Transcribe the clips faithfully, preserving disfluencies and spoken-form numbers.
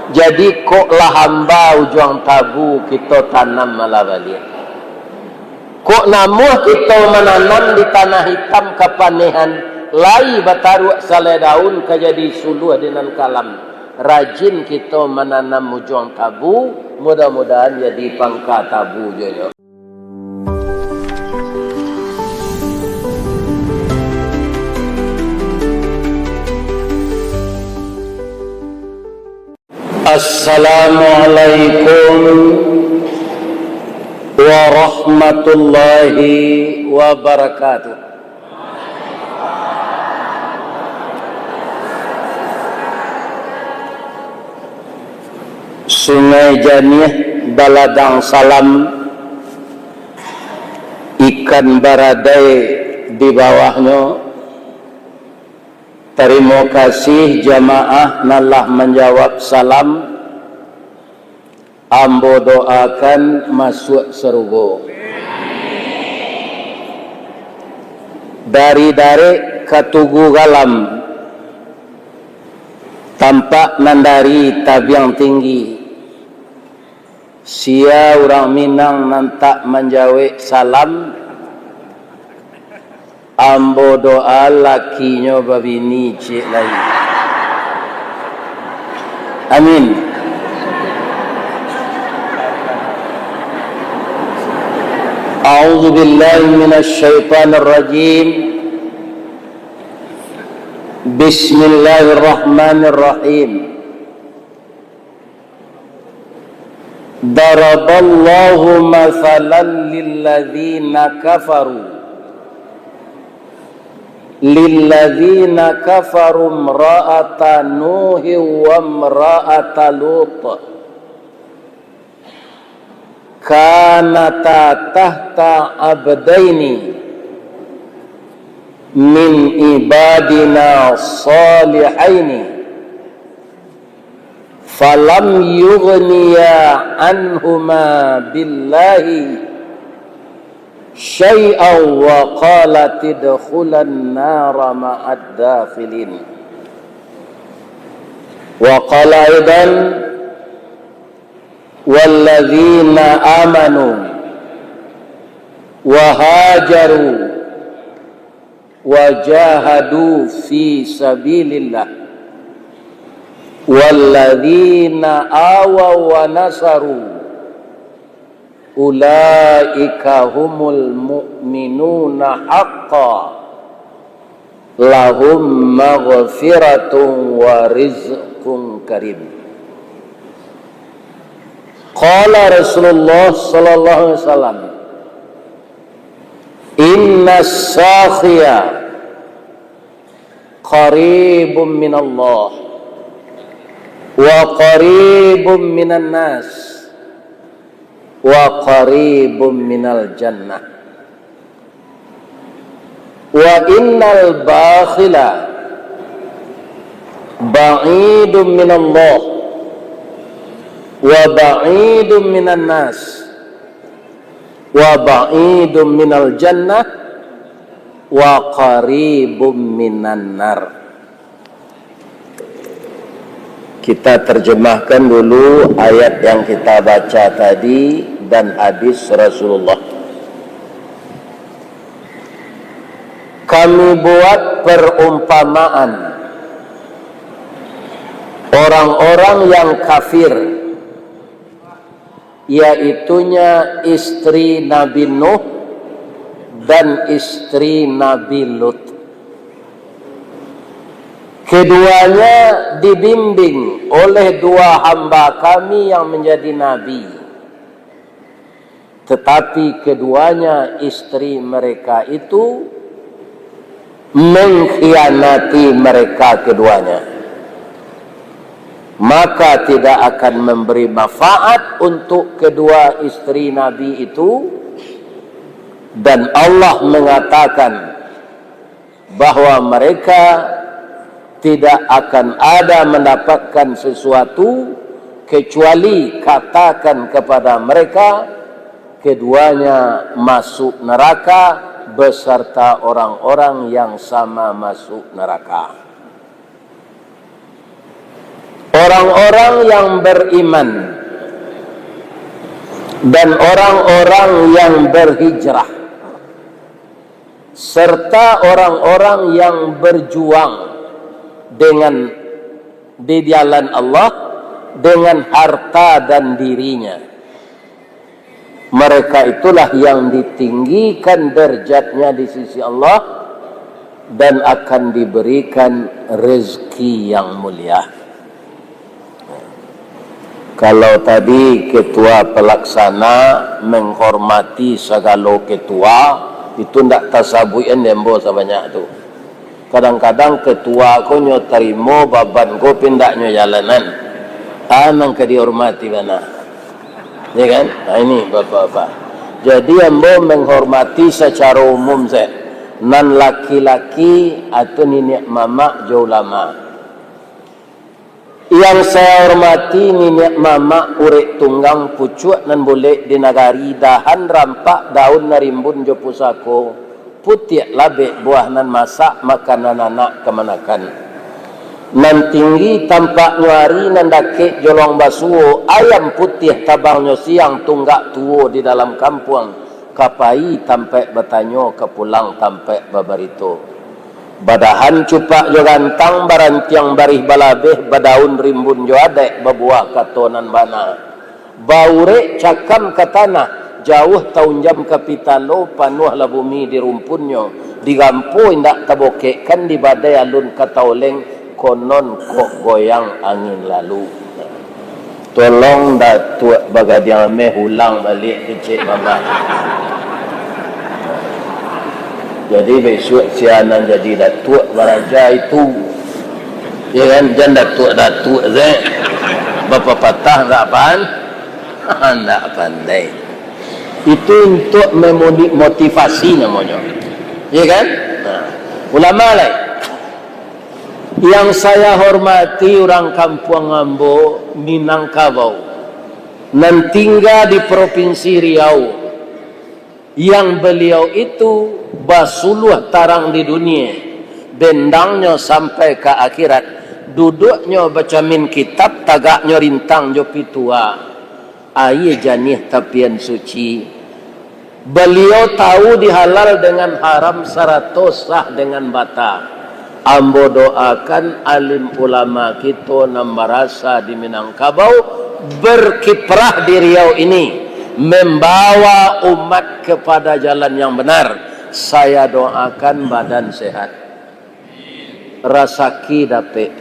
Jadi, kok lah hamba ujuang tabu kito tanam malah baliak. Kok namuah kito mananam di tanah itam kapanehan, lai bataruak salai daun ka jadi suluah di nan kalam. Rajin kito mananam ujuang tabu, mudah-mudahan jadi pangka tabu jo nyo. Assalamualaikum warahmatullahi wabarakatuh. Sungai Janiah baladang salam, ikan baradai di bawahnyo. Tarimo kasih jamaah nan lah manjawab salam. Ambo doakan masuak sarugo. Dari Darek ka Tugu Galam, tampak nan dari tabiang tinggi. Sia urang Minang nan tak manjawek salam, ambo doa lakinyo babini ciek lai. Amin. A'udzubillahi minasyaitonirrajim. Bismillahirrahmanirrahim. Daraballahu mathalan lilladzina kafaru, lilladzina kafaru imra'ata Nuhin wa imra'ata Lut. Kanata tahta abdaini min ibadina shalihaini, falam yughniya anhuma billahi syai'an wa qala idkhulan nara ma'ad dakhilin. Wa qala aidan, walladzina amanu wa hajaru wa jahadu fi sabilillah, walladzina awaw wa nasaru, ulaika humul mu'minuna haqqan, lahum maghfiratun wa rizqun karim. Qala Rasulullah sallallahu alaihi wasallam, inna sakhiya qaribun minallah, wa qaribun minan nas, wa qaribun minal jannah. Wa innal bakhila ba'idun minallah, wa ba'idun minan nas, wa ba'idun minal jannah, wa qaribun minan nar. Kita terjemahkan dulu ayat yang kita baca tadi dan hadis Rasulullah. Kami buat perumpamaan orang-orang yang kafir, yaitunya istri Nabi Nuh dan istri Nabi Lut. Keduanya dibimbing oleh dua hamba Kami yang menjadi nabi, tetapi keduanya istri mereka itu mengkhianati mereka keduanya, maka tidak akan memberi manfaat untuk kedua istri Nabi itu, dan Allah mengatakan bahwa mereka tidak akan ada mendapatkan sesuatu kecuali katakan kepada mereka, keduanya masuk neraka beserta orang-orang yang sama masuk neraka. Orang-orang yang beriman dan orang-orang yang berhijrah, serta orang-orang yang berjuang dengan, di jalan Allah dengan harta dan dirinya. Mereka itulah yang ditinggikan derajatnya di sisi Allah dan akan diberikan rezeki yang mulia. Kalau tadi ketua pelaksana menghormati sagalo ketua, itu ndak tasabuikan dek ambo sabanyak tu. Kadang-kadang ketua ko nyo tarimo baban ko, pindak nyo jalanan. Ah, nan ka dihormati bana. Ya kan? Nah, ini bapak-bapak. Jadi ambo menghormati secara umum saja. Nan laki-laki atau niniak mamak jo ulama. Yang saya hormati niniak mamak urek tunggang pucuak nan bulek di nagari, dahan rampak daun nan rimbun jo pusako, putiak labek buah nan masak makanan anak kamanakan. Nan tinggi tampak nyuari, nan dakek jolong basuo, ayam putiah tabangnyo siang, tunggak tuo di dalam kampuang, ka pai tampaik batanyo, ka pulang tampaik babarito. Badahan cupak jo gantang, barantiang barih balabeh, badaun rimbun jo adaik, babuah kato nan bana. Baurek cakam ka tanah, jauah taunjam ka pitalo, panuahlah bumi di rumpunnyo, digampo indak tabokekkan, di badai alun ka taoleng, konon kok goyang angin lalu. Tolong Datuak Bagadiang Ameh ulang baliak kecek mamak. Jadi, bisuak sia nan jadi datuak baraja itu, ya kan, jan datuak-datuak se, bapapatah ndak pan-, ndak pandai. Itu untuk memoni-, motivasi namonyo. Ya kan? Nah, ulama lai. Yang saya hormati urang kampuang ambo, Minangkabau, nan tingga di Propinsi Riau, yang beliau itu basuluah tarang di dunia, bendangnyo sampai ka akhirat, duduknyo bacamin kitab, tagaknyo rintang jo pitua, aia janiah tapian suci. Baliau tahu di halal dengan haram, sarato sah dengan bata. Ambo doakan alim ulama kito nan barasa di Minangkabau, berkiprah di Riau ini, membawa umat kepada jalan yang benar. Saya doakan badan sehat, rasaki dapek,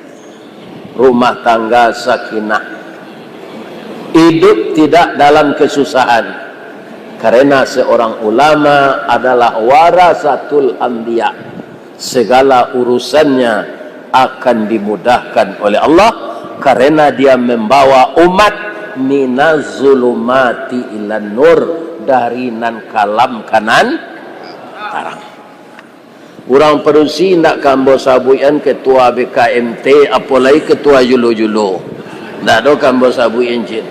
rumah tangga sakinah, hidup tidak dalam kesusahan, karena seorang ulama adalah warasatul anbiya, segala urusannya akan dimudahkan oleh Allah, karena dia membawa umat minaz zulumati ilan nur, dari nan kalam ka nan tarang. Urang padusi indak ka ambo sabuikan ketua B K M T, apo lai ketua julo-julo. Indak do ka ambo sabuikan cin.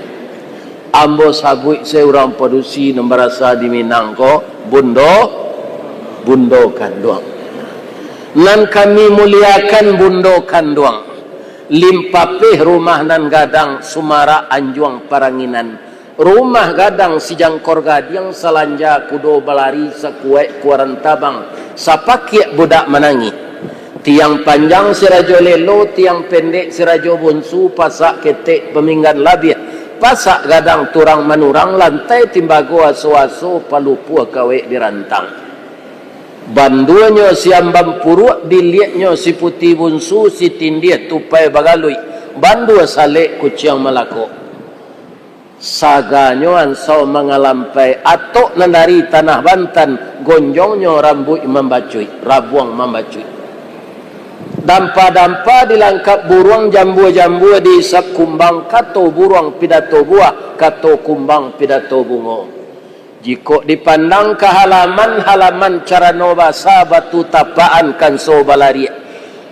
Ambo sabuik se urang padusi nan barasa di Minang ko, bundo, bundo kanduang. Nan kami muliakan bundo kanduang. Limpapeh rumah nan gadang, sumarak anjuang paranginan. Rumah gadang sijangkor gadiang, salanja kudo balari, sakuaik kuaran tabang, sapakiak budak manangih. Tiang panjang si Rajo Lelo, tiang pendek si Rajo Bonsu, pasak ketek paminggan labiah, pasak gadang turang manurang, lantai timbago aso-aso, palupuah kawek dirantang. Banduanyo si Ambam Puruak, biliaknyo si Puti Bunsu, si Tindiah Tupai Bagaluik, bandua salek kuciang malakok. Saganyo ansau mangalampai, atok nan dari tanah Bantan, gonjongnyo rambuik mambacuik, rabuang mambacuik. Dampa-dampa dilangkap buruang, jambua-jambua diisap kumbang, kato buruang pidato buah, kato kumbang pidato bungo. Jikok dipandang ka halaman, halaman carano basa, batu tapakan kanso balariak.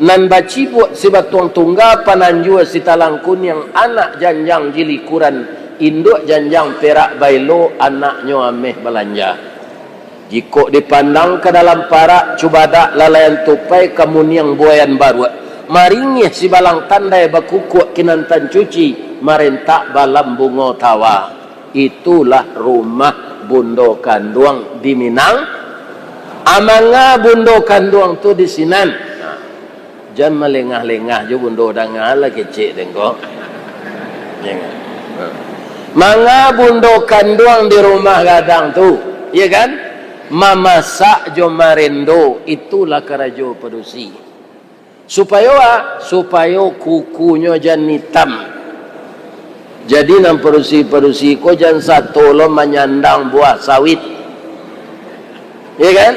Nan bacibuak si batuang tungga, pananjua si talang kuniang, anak janjang jilikuran, induak janjang perak baelo, anaknyo ameh balanja. Jikok dipandang ka dalam parak, cubadak lalaian tupai, kamuniang buaian baruak, maringih si balang tandai, bakukuak Kinantan cuci, marentak balam bungo tawa. Itulah rumah bundo kanduang di Minang. Amanga bundo kanduang tu di sinan. Nah, jan malengah-lengah jo bundo, dangalah kecek dengko. Manga bundo kanduang di rumah gadang tu, iya kan? Mamasak jo marendo, itulah karajo padusi. Supayo a? Supayo kukunyo jan itam. Jadi, nan padusi-padusi ko jan sato lo manyandang buah sawit. Ya kan?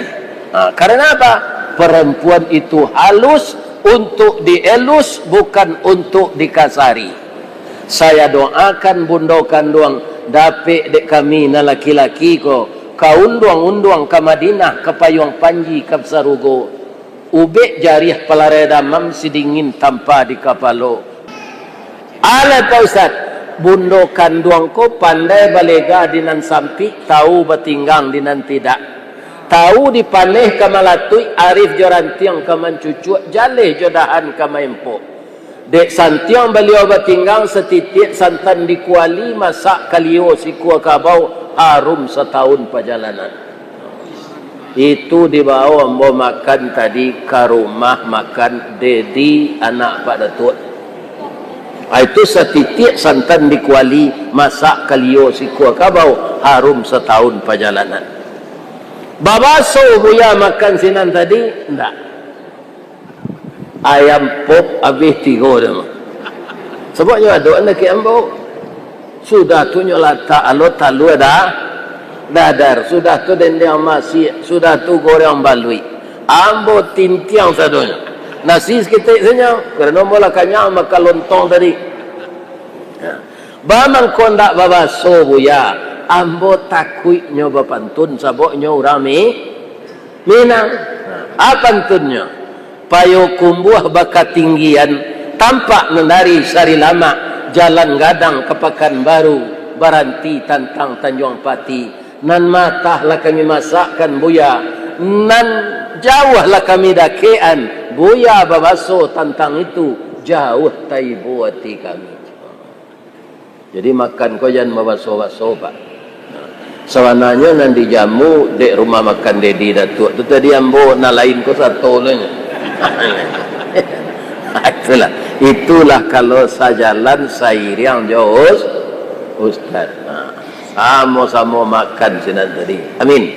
Ha, karena apa? Perempuan itu halus untuk dielus, bukan untuk dikasari. Saya doakan bundo kanduang dapek dek kami nan laki-laki ko, ka unduang-unduang, ka Madinah, ka payuang panji, ka sarugo. Ubek jariah palarai damam, sidingin tampa di kapalo. Alah, Pak Ustaz, bundo kanduang ko pandai balega di nan sampik, tahu batinggang di nan tidak. Tahu dipaneh ka malatuik, arif jo rantiang ka mancucuak, jaleh jo dahan ka maempok. Dek santiang baliau batinggang, satitiak santan di kuali, masak kalio sikua kabau, harum satahun pajalanan. Itu dibawo ambo makan tadi ka rumah makan Dedi, anak Pak Datuak. Ah, itu satitiak santan di kuali, masak kalio sikua kabau, harum satahun pajalanan. Babaso Buya makan sinan tadi? Ndak. Ayam pop abih tigo tu. Sabab nyo ado anak ambo. Sudah tu nyo latak alo talua da-, dadar. Sudah tu dendeng masiak. Sudah tu goreng baluik. Ambo tintiang sadonyo. Nasi saketek sajo. Karano ambo lah kanyang makan lontong tadi. Ya. Ba mangko ndak babaso, Buya. Ambo takuik nyo bapantun, sabab nyo urang Mi-, Minang. Nah, a pantunnyo? Payokumbuah bakatinggian, tampak nan dari Sarilamak, jalan gadang ka Pakanbaru, baranti tantang Tanjuang Pati. Nan matah lah kami masakkan, Buya. Nan jauah lah kami dakekan, Buya babaso tantang itu, jauah taibo ati kami. Jadi, makan ko jan babaso-baso, Pak. Sabananyo nan dijamu dek rumah makan Dedi Datuak tu tadi ambo, nan lain ko sato lo nyo. Itulah, itulah kalau sajalan sairiang jo us-, ustaz. Ha, samo-samo makan sinan tadi. Amin.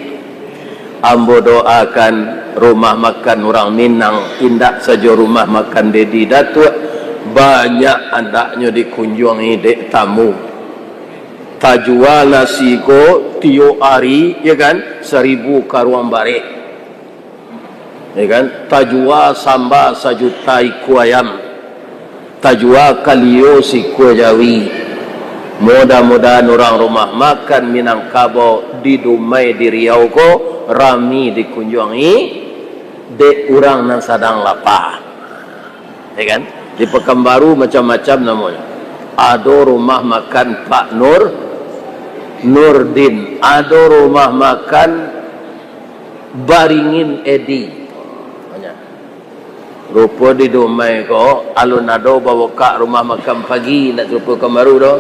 Ambo doakan rumah makan urang Minang, indak sajo rumah makan Dedi Datuak, banyak andaknyo dikunjuangi dek tamu. Tajua nasi ko tiok ari, ya kan, saribu karuang barek. Ya kan? Tajua samba sajuta ikua ayam. Tajua kalio sikua jawi. Mudah-mudahan urang rumah makan Minangkabau di Dumai di Riau ko rami dikunjuangi dek urang nan sadang lapa. Ya kan? Di Pakanbaru macam-macam namonyo. Ado rumah makan Pak Nur, Nurdin, ado rumah makan Baringin Edi. Banyak. Rupo di Dumai ko, alun ado babukak rumah makan pagi, nak sarupo Pakanbaru doh.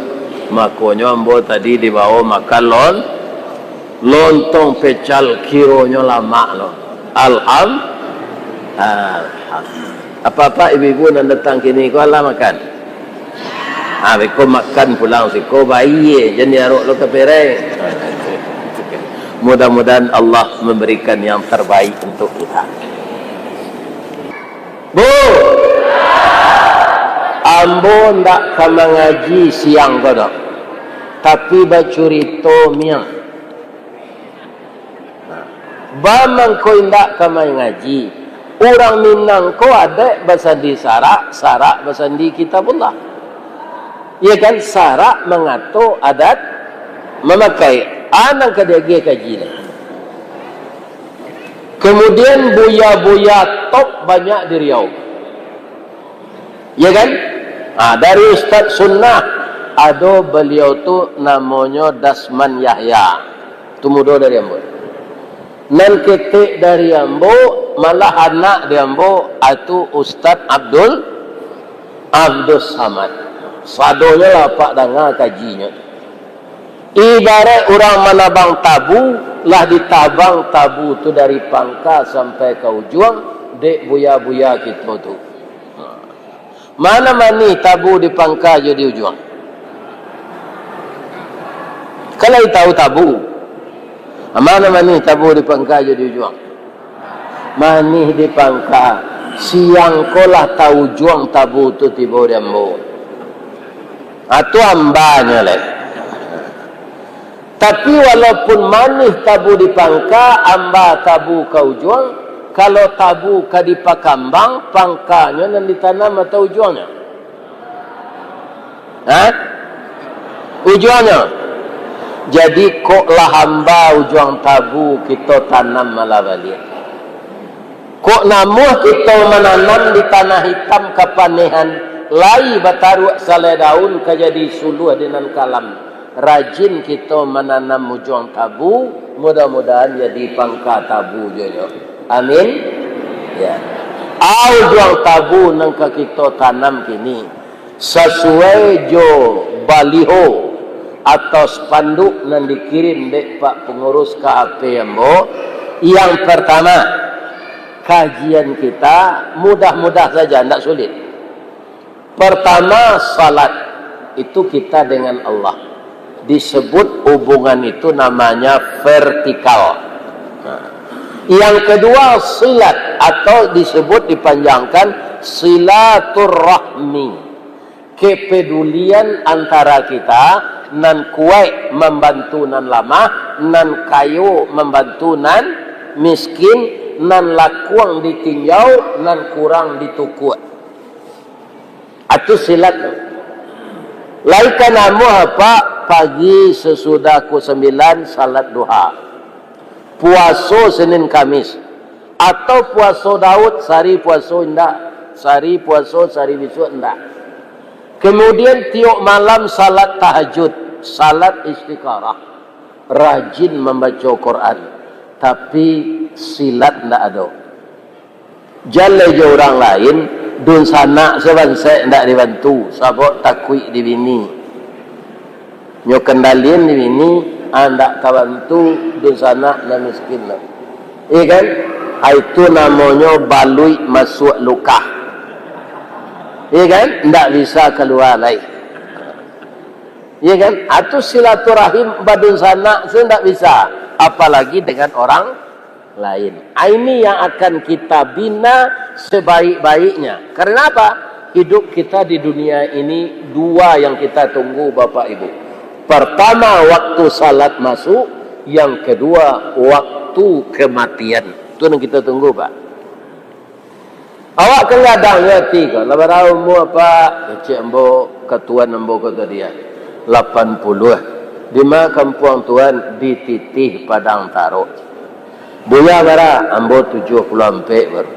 Makonyo ambo tadi dibawo makan lon-, lontong pecal, kironyo lamak lo. Alham-, alham-, Apa-apa ibu-ibu nan datang kini ko alah makan? Ha, beko makan pulang siko, bayie, jan diarok lo ka pereng. Mudah-mudahan Allah memberikan yang terbaik untuk kita. Bu, ambo ndak ka mangaji siang ko doh, tapi bacurito miang. Ba mangko indak ka mangaji. Urang Minang ko adaik basandi sarak, sarak basandi Kitabullah. Iya kan? Sarak mangato, adat mamakai. A nan ka diagiah kaji lai. Kemudian buya-buya top banyak di Riau. Ya kan? Ha, dari Ustaz Sunnah, ado baliau tu namonyo Dasman Yahya. Tu mudo dari ambo. Nan ketek dari ambo, malah anak di ambo, itu Ustaz Abdul, Abdul Samad. Sadonyo lah apak danga kajinyo tu. Ibarat urang manabang tabu, lah ditabang tabu tu dari pangka sampai ka ujuang, dek buya-buya kito tu. Mana manih tabu di pangka jo di ujuang? Kan lai tahu tabu. Mana manih tabu di pangka jo di ujuang? Manih di pangka. Siang ko lah taujuang tabu tu tibo di ambo. Atu ambanyo lai. Tapi walaupun manih tabu di pangka, amba tabu ka ujuang, kalau tabu ka dipakambang, pangkanyo nan ditanam atau ujuangnyo? Ha? Ujuangnyo. Jadi, kok lah amba ujuang tabu, kito tanam malah baliak. Kok namuah kito mananam di tanah itam kapanehan, lai bataruak salai daun ka jadi suluah di nan kalam. Rajin kito mananam ujuang tabu, mudah-mudahan jadi pangka tabu jo nyo. Amin. Ya. A ujuang tabu nan ka kito tanam kini, sasuai jo baliho atau spanduk nan dikirim dek Pak Pengurus K A P ambo. Yang pertama, kajian kita mudah-mudah saja, ndak sulit. Pertama, salat itu kita dengan Allah. Disebut hubungan itu namanya vertikal. Nah, yang kedua, silat atau disebut dipanjangkan silaturrahmi. Kepedulian antara kita, nan kuaik mambantu nan lamah, nan kayo mambantu nan miskin, nan lakuang ditinjau, nan kurang ditukuak. Atu silat tu. Lai ka namuah apak pagi sasudah pukul sambilan salat duha. Puaso Senin Kamis. Atau puaso Daud, sari puaso indak. Sari puaso, sari bisuak indak. Kemudian tiok malam salat tahajud, salat istikharah. Rajin mambaco Quran. Tapi silat ndak ado. Jan lai jo urang lain, dunsanak sabansek ndak dibantu, sabab takuik di bini. Nyo kendalian di bini, ah, ndak tabantu dunsanak nan miskin tu. Iya kan? Ah, itu namonyo baluik masuak lukah. Iya kan? Ndak bisa kalua lai. Iya kan? Atu silaturahim badunsanak tu ndak bisa, apalagi dengan orang lain. Ah, ini yang akan kita bina sebaik-baiknya. Karena apa? Hidup kita di dunia ini dua yang kita tunggu, Bapak Ibu. Pertama, waktu salat masuk. Yang kedua, waktu kematian. Itu yang kita tunggu, Pak. Awak kan gadang jo ati ko, lah bara umua, Pak? Kecek ambo, ka tuan ambo ko tadi, ah, lapan puluah. Di ma kampuang tuan? Di Titih Padang Tarok. Buya bara? Ambo tujuah puluah ampek baru.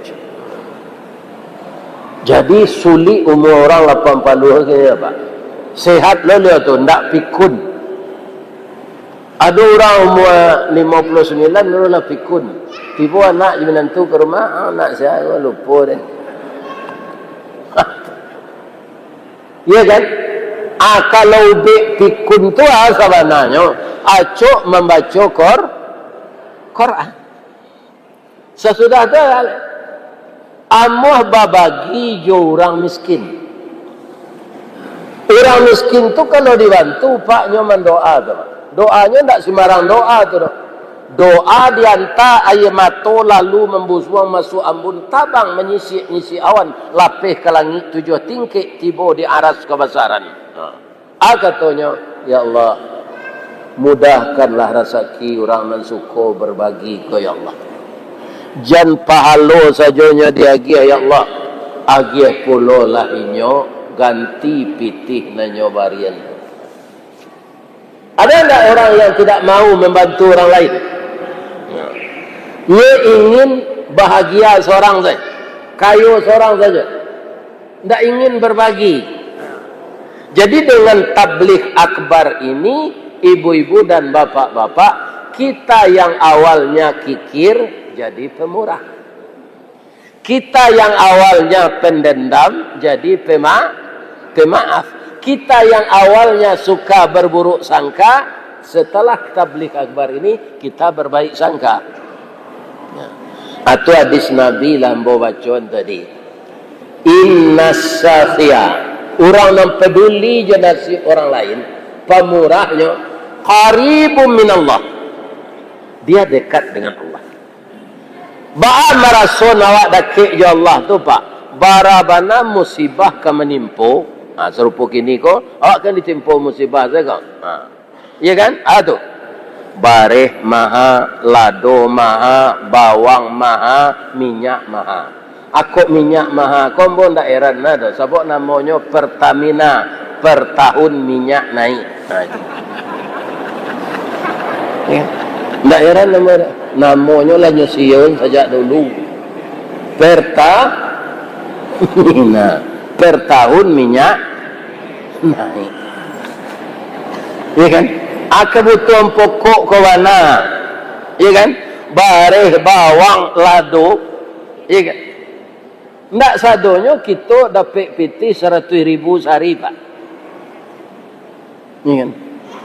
Jadi, sulik umua urang lapan puluah kini, Pak. Sehat lo liau tu, ndak pikun. Ado urang umua limo puluah sambilan dulu lah pikun. Tibo anak jo minantu ka rumah, "Ah, anak sia ko lupo deh." Iya kan? Ah, kalau ubek pikun tu, ah, sabananyo acok mambaco Qur-, Quran. Sasudah tu, amuah babagi jo urang miskin. Urang miskin tu kalau dibantu, Pak, nyo mandoa tu, Pak. Doanyo ndak sembarang doa tu, doh. Doa dianta aia mato lalu mambusuang masuak ambun, tabang manyisik-nyisik awan, lapeh ka langik tujuah tingkek, tibo di aras kabasaran. Ha. A katonyo, "Ya Allah, mudahkanlah rasaki urang nan suko berbagi ko, ya Allah. Jan pahalo sajonyo diagiah, ya Allah, agiah pulolah inyo ganti pitih nan nyo barian." Ada ndak orang yang tidak mau membantu orang lain? Dia ingin bahagia seorang saja, kayo seorang saja. Ndak ingin berbagi. Jadi, dengan tabligh akbar ini, ibu-ibu dan bapak-bapak, kita yang awalnya kikir jadi pemurah. Kita yang awalnya pendendam jadi pema-, pemaaf. Kita yang awalnya suka berburuk sangka, setelah tabligh akbar ini, kita berbaik sangka. Ya. Atau hadis Nabi lah ambo bacoan tadi. Innas sakhia, urang nan peduli jo nasib urang lain, pamurahnyo, qaribun minallah. Dia dekat dengan Allah. Baa maraso awak dakek jo Allah tu, Pak? Bara bana musibah ka manimpo. Ha, sarupo kini ko, awak kan ditimpo musibah sajo. Ha. Iya kan? Ah, tu. Bareh maha, lado maha, bawang maha, minyak maha. Akok minyak maha, ko ambo ndak heran lah tu. Sabab namonyo Pertamina, per tahun minyak naik. Ha, itu. Ya. Ndak heran namo, namonyo lah nyo siun sajak dulu. Pertamina, per tahun minyak naik. Ya kan? Ah, kabutuhan pokok ko bana. Ya kan? Bareh, bawang, lado. Ya kan? Ndak sadonyo kito dapek pitih saratuih ribu sahari, Pak. Ya kan?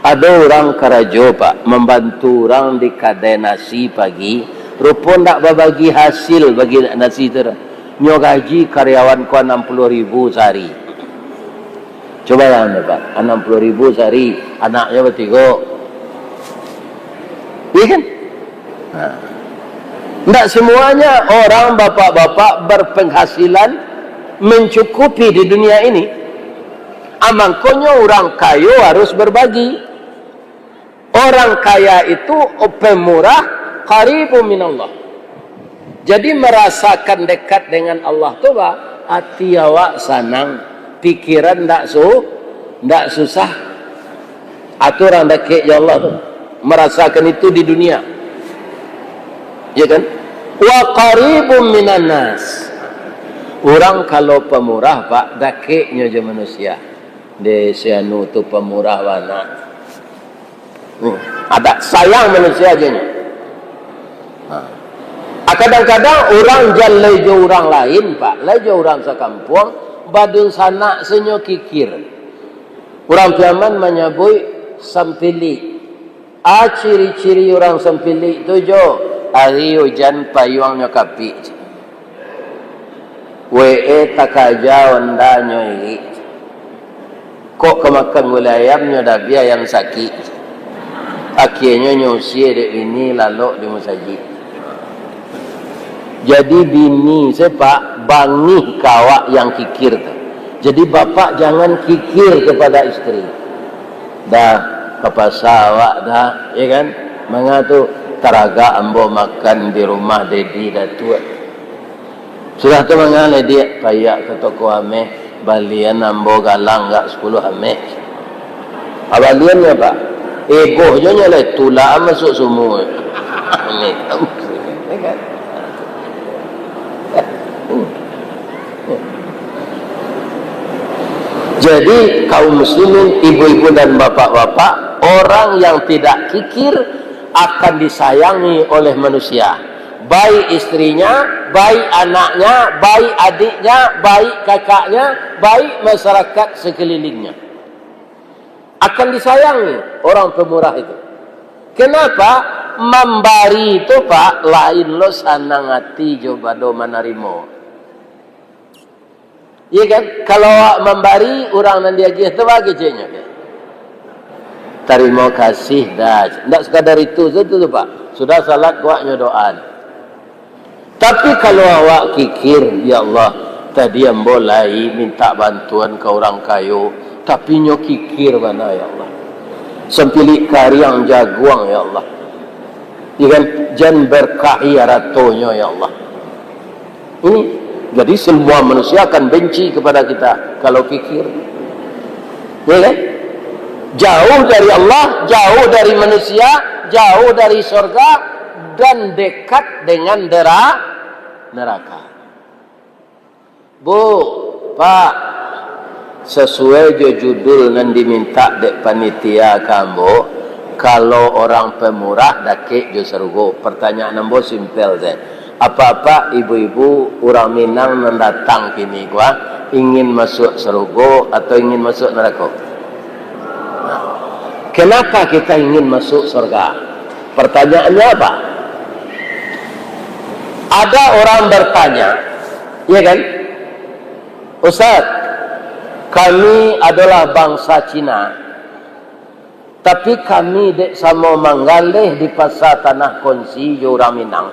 Ado urang karajo, Pak, mambantu urang di kadai nasi pagi, rupo ndak babagi hasil bagi nasi tu doh. Nyo gaji karyawan ko anam puluah ribu sahari. Cubo bayangkan, Pak, anam puluah ribu sahari, anaknyo batigo. Iya kan? Nah. Ndak semuanya orang bapak-bapak berpenghasilan mencukupi di dunia ini. Ah, mangkonyo urang kayo harus berbagi. Orang kaya itu pemurah, qaribun minallah. Jadi, marasakan dekat dengan Allah tu, bah, ati awak sanang, pikiran ndak su-, ndak susah. Atu urang dakek jo Allah tu, marasakan itu di dunia. Ya kan? Wa qaribun minan nas. Urang kalau pamurah, Pak, dakeknyo jo manusia. Deh, si anu tu pamurah bana. Hmm, ado sayang manusia aja nyo. Ha. Ah, kadang-kadang urang jan lai jo urang lain, Pak, lai jo urang sakampuang, badunsanak se nyo kikir. Urang Piaman manyabuik sampilik. Ah, ciri-ciri urang sampilik tu jo, ari ujan payuangnyo kapik. Wee takaja ondanyo irik. Kok ka makan gulai ayam nyo dabiah ayam sakik. Akhianyo nyo usie dek bini lalok di musajik. Jadi bini se, Pak, bangih ka awak yang kikir tu. Jadi bapak jangan kikir kepada isteri. Dah, ka pasa awak dah, ya kan? Manga tu, taragak ambo makan di rumah Dedi Datuak. Sudah tu manga lai, Diak, payiak ka toko ameh, balian ambo galang gak sapuluah ameh. Ah, baliannyo, Pak? Eboh jo nyo lai, tulak masuak sumua. Ameh. Jadi, kaum muslimin, ibu-ibu dan bapak-bapak, orang yang tidak kikir akan disayangi oleh manusia. Baik istrinya, baik anaknya, baik adiknya, baik kakaknya, baik masyarakat sekelilingnya. Akan disayangi orang pemurah itu. Kenapa? Mambari tu, Pak, lain lo sanang ati jo bado manarimo. Iya kan? Kalau awak mambari, urang nan diagiah tu baa keceknyo, kan? Tarimo kasih dah. Ndak sekadar itu saja tu, Pak. Sudah salat, awaknyo doa. Tapi kalau awak kikir, "Ya Allah, tadi ambo lai minta bantuan ka urang kayo, tapi nyo kikir bana, ya Allah. Sampilik kariang jaguang, ya Allah." Iya kan? "Jan berkahi aratonyo, ya Allah." Ini, jadi semua manusia akan benci kepada kita kalau kikir. Ya kan? Jauh dari Allah, jauh dari manusia, jauh dari sorga, dan dekat dengan dera-, neraka. Bu, Pak, sasuai jo judul nan dimintak dek panitia ka ambo, kalau orang pemurah dakek jo sarugo. Pertanyaan ambo simpel se. Apak-apak, ibu-ibu, urang Minang nan datang kini ko, ah, Ingin masuk sarugo atau ingin masuk narako? Kenapa kita ingin masuk surga? Pertanyaannya apa? Ada orang bertanya, ya kan? "Ustaz, kami adalah bangsa Cina, tapi kami dek samo manggaleh di Pasa Tanah Kunci jo urang Minang.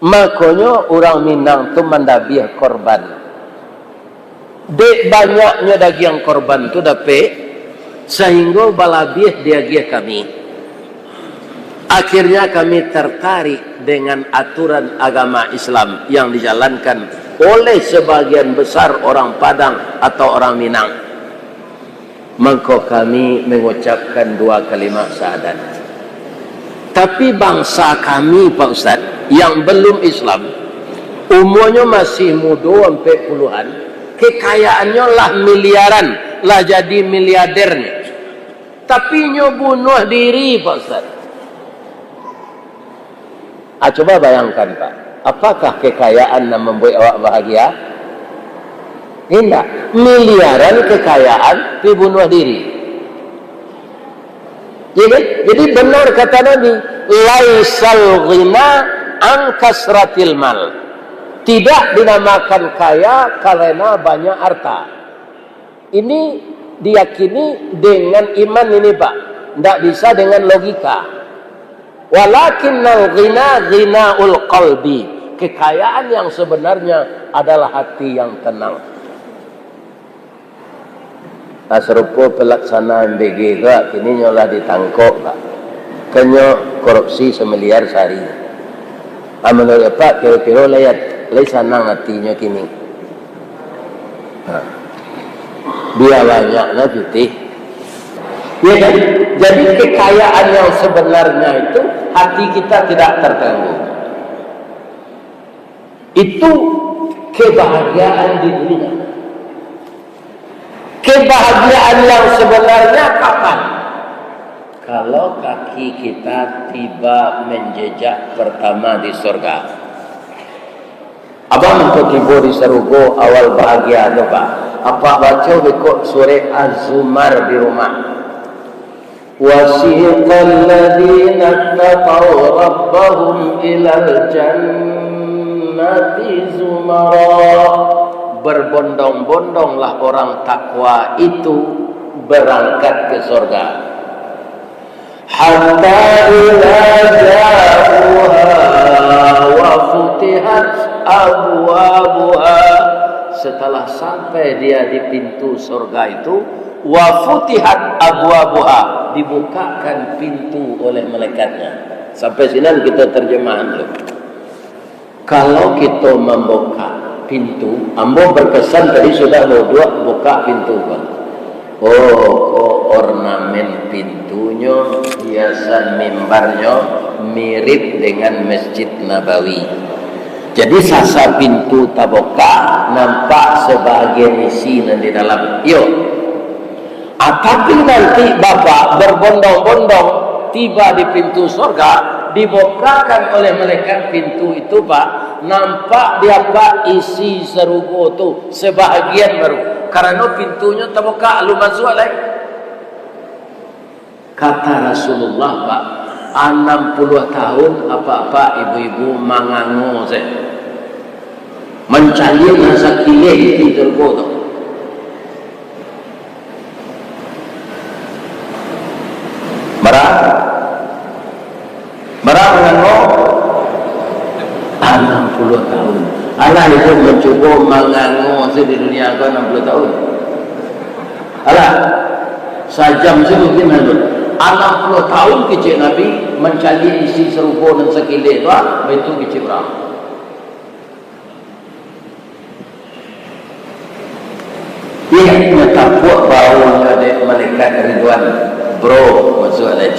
Makonyo urang Minang tu mandabiah korban. Dek banyaknyo dagiang korban tu dapek, sahinggo balabiah diagiah kami. Akhirnya kami tertarik dengan aturan agama Islam yang dijalankan oleh sebagian besar orang Padang atau orang Minang. Mangko kami mengucapkan dua kalimat syahadat. Tapi bangsa kami, Pak Ustaz, yang belum Islam, umurnyo masih mudo, ampek puluhan, kekayaannyo lah miliaran, lah jadi miliarder nyo. Tapi nyo bunuah diri, Pak Ustaz." Ah, coba bayangkan, Pak. Apakah kekayaan nan mambuek awak bahagia? Indak. Miliaran kekayaan, tapi bunuah diri. Ya kan? Jadi benar kata Nabi, "Laisal ghina an kasratil mal." Tidak dinamakan kaya karena banyak harta. Ini diyakini dengan iman ini, Pak. Ndak bisa dengan logika. "Walakinnal ghina ghinaul qalbi." Kekayaan yang sebenarnya adalah hati yang tenang. Nah, sarupo pelaksana M B G tu, kini nyo lah ditangkok, Pak. Kan nyo korupsi samiliar sahari. Ah, manuruik Apak, kiro-kiro lai, lai sanang atinyo kini? Ha. Bia banyak lah pitih. Ya kan? Jadi, kekayaan yang sebenarnya itu, hati kita tidak terganggu. Itu kebahagiaan di dunia. Kebahagiaan yang sebenarnya kapan? Kalau kaki kita tiba menjejak pertama di surga. Abang mangko tibo di sarugo, awal bahagia tu, Pak. Apak baco beko surek Az-Zumar di rumah. "Wasiqal ladzina taqaw rabbahum ilal jannati zumara." Berbondong-bondonglah orang takwa itu berangkat ke surga. "Hatta idza ja'uha wa futihat abwabuha." Setelah sampai dia di pintu surga itu, "wa futihat abwabuha," dibukakan pintu oleh malaikatnya. Sampai sinan kita terjemahan dulu. Kalau kito mambukak pintu, ambo berkesan tadi sudah mauduak bukak pintu, Bang. Oh, ko ornamen pintunyo, hiasan mimbarnyo mirip dengan Masjid Nabawi. Jadi, sasa pintu tabukak, nampak sabagian isi nan di dalam. Iyo. Ah, tapi nanti Bapak berbondong-bondong tiba di pintu sorga, dibukakan oleh malaikat pintu itu, Pak, nampak di Apak isi sarugo tu sebahagian baru. Karano pintunyo tabuka, alun masuak lai. Kata Rasulullah, Pak, anam puluah tahun Apak-apak, Ibu-ibu mangango sajo. Mancaliak nan sakileh di sarugo tu. Bara? Bara mangango? Anam puluah tahun. Alah, itu mancubo mangango se di dunia ko anam puluah tahun. Alah, sajam se mungkin anu. Anam puluah tahun kecek Nabi mancaliak isi sarugo nan sakileh tu, ah, baitu kecek urang. Inyo tapuak baunyo dek malaikat Ridwan, "Bro, masuak lai."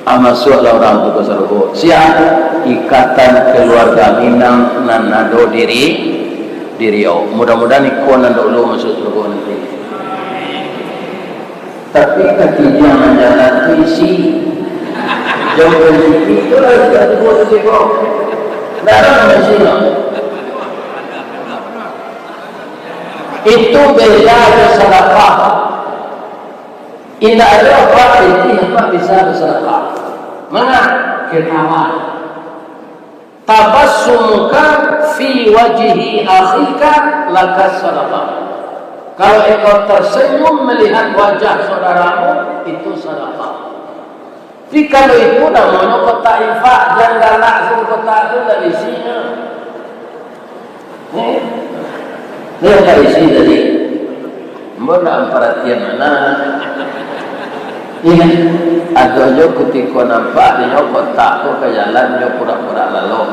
Ah, masuaklah urang tu ka sarugo. Sia? Ikatan Keluarga Minang nan ado di Ri-, di Riau. Mudah-mudahan iko nan dahulu masuak sarugo nanti. Tapi katidiang nan jalan tu isi. Jauah dari situ, itulah kita sebut tadi, bro. Dalam Mesir. Itu beda jo sadakah. Indak ado apak pitih apak bisa basadakah. Manga? Ketawa. Tabassumuka fi wajhi akhika laka sadakah. Kalau engkau tersenyum melihat wajah saudaramu, itu sadakah. Tapi kalau itu namonyo kotak infak, jan galak satu kotak tu, ndak isinyo. Eh? Ni yang tak isi tadi. Ambo nak paratian anak. Iya. Ado jo kutiko nampak, dinyo kotak tu ka jalan jo pura-pura lalok.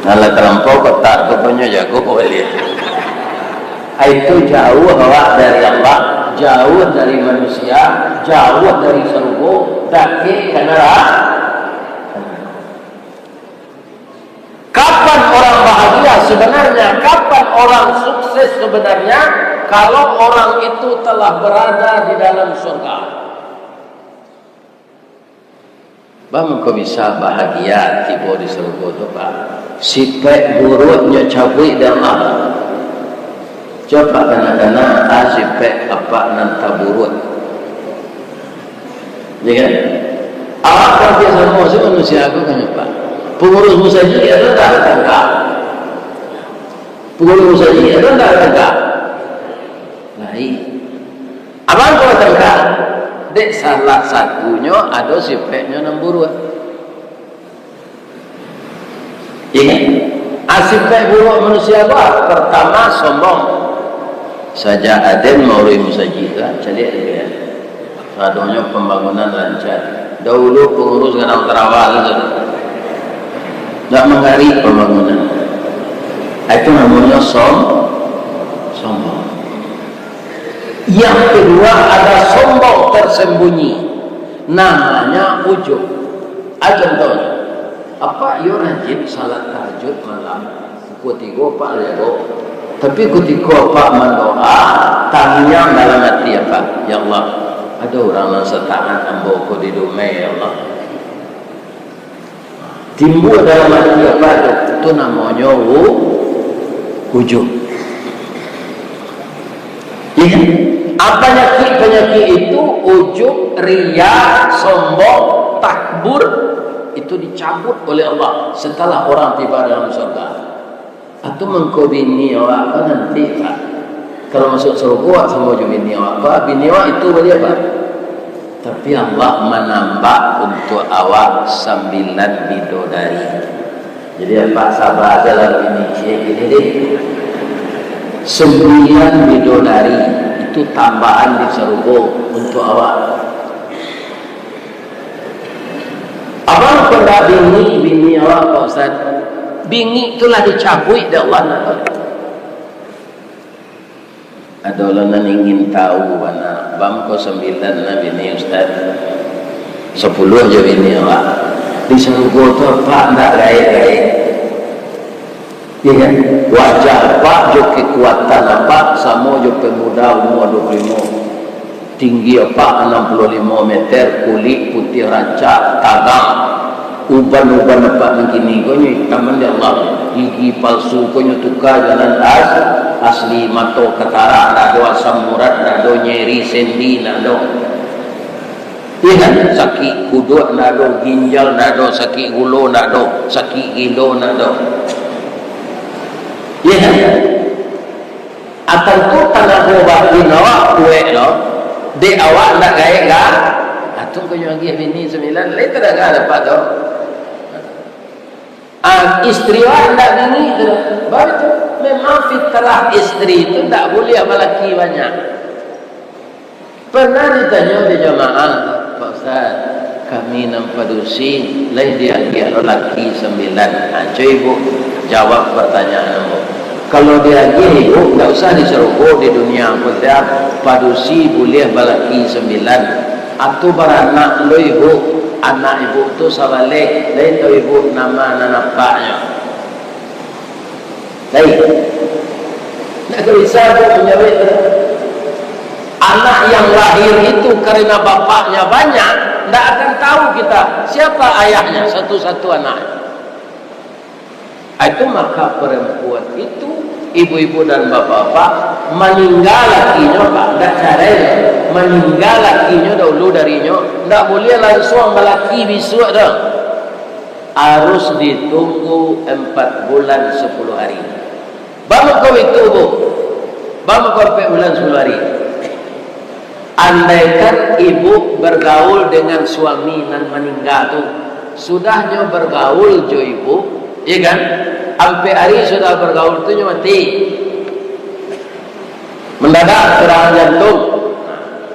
Nah, lah talampau kotak tu, punyo jago baliak. Itu jauah awak dari Allah, jauah dari manusia, jauah dari sarugo, dakek ka narako. Kapan orang bahagia sebenarnya? Kapan orang sukses sebenarnya? Kalau orang itu telah berada di dalam surga. Baa mangko bisa bahagia tibo di sarugo tu, Pak? Sipek buruaknyo cabuik dek Allah. Cubo Apak kana-kana, a sipek apak nan taburuak. Ya kan? Awak kan samo se manusia ko kan, Pak. Pangurus musajik ado ndak batangka? Pangurus musajik ado ndak batangka? Lain. Abang ko batangka, dek salah satunyo ado sipeknyo nan buruak. Iya kan? A, sipek buruak manusia tu a? Pertama, sombong. Sajak aden mauruih musajik tu, caliak dek, ya. Sadonyo pambangunan lancar. Dahulu pangurus Gadang Tarawa tu, ndak manggarik pambangunan. Itu namonyo som-, sombong. Yang kedua, ada sombong tersembunyi, namanya ujub. A, contohnyo, apak iyo rajin salat tahajud malam, pukua tigo apak lah jago, tapi kutiko apak mandoa, tangiang dalam ati apak, "Ya Allah, ado urang nan sataat ambo ko di Dumai, ya Allah." Timbua dalam ati apak tu, tu namonyo u-, ujub. Iya kan? A, panyakik-panyakik itu, ujub, riya, sombong, takbur, itu dicabut oleh Allah setelah orang tiba dalam surga. Atau mangko bini awak ko nanti, Pak, kalau masuak sarugo awak samo jo bini awak, Pak, bini awak itu baliak, Pak. Tapi Allah manambah untuak awak sambilan bidodari. Jadi, apak saba sajolah bini ciek ini deh. Sambilan bidodari itu tambahan di sarugo untuak awak. Abang pernah bingik bini awak, Pak Ustaz? Bingik tu lah dicabuik dek Allah. Ado lo nan ingin tahu bana, bang ko sambilan lah bini Ustaz, sapuluah jo bini awak. Di sarugo tu apak ndak gaek-gaek. Iya kan? Wajah apak jo kekuatan apak samo jo pemuda umua dua puluh limo. Tinggi apak anam puluah limo meter, kulik putiah rancak, tagang. Uban-uban apak nan kini ko nyo itaman dek Allah. Gigi palsu ko nyo tuka jo nan as-, asli, mato katarak ndak ado, asam urat ndak ado, nyeri sendi ndak ado. Iya kan? Sakik kuduak ndak ado, ginjal ndak ado, sakik gulo ndak ado, sakik gilo ndak ado. Iya kan? A, tantu tanago batin awak kuek lo, dek awak ndak gaek ga? A, tu ko nyo agiah bini sambilan, lai tadanga dapek tu. A, istri awak ndak bingik tu. Baru tu, memang fitrah istri tu ndak buliah balaki banyak. Pernah ditanyo di jamaah, "Pak Ustaz, kami nan padusi, lai diagiah lo laki sambilan?" Ha, cubo ibu jawab partanyaan ambo. Kalau diagiah ibu, ndak usah di sarugo, di dunia pun dah, padusi buliah balaki sambilan. Atau baranak lo ibu, anak ibu tu sabaleh, lai tau ibu nama nan apaknyo. Baik. Ndak ka bisa tu manjawab tu. Anak yang lahir itu karena bapaknya banyak, Ndak akan tahu kita siapa ayahnya, satu-satu anak. Ah, itu maka perempuan itu, ibu-ibu dan bapak-bapak, maningga lakinyo, Pak, ndak carai, maningga lakinyo dahulu darinyo, ndak buliah lansuang balaki bisuak doh. Harus ditunggu empat bulan sepuluh hari. Baa mangko itu, Bu? Baa mangko ampek bulan sapuluah ari? Andaikan ibu bergaul dengan suami nan maningga tu, sudahnyo bergaul jo ibu, iya kan? Ampek ari sudah bergaul tu nyo mati. Mendadak serangan jantung.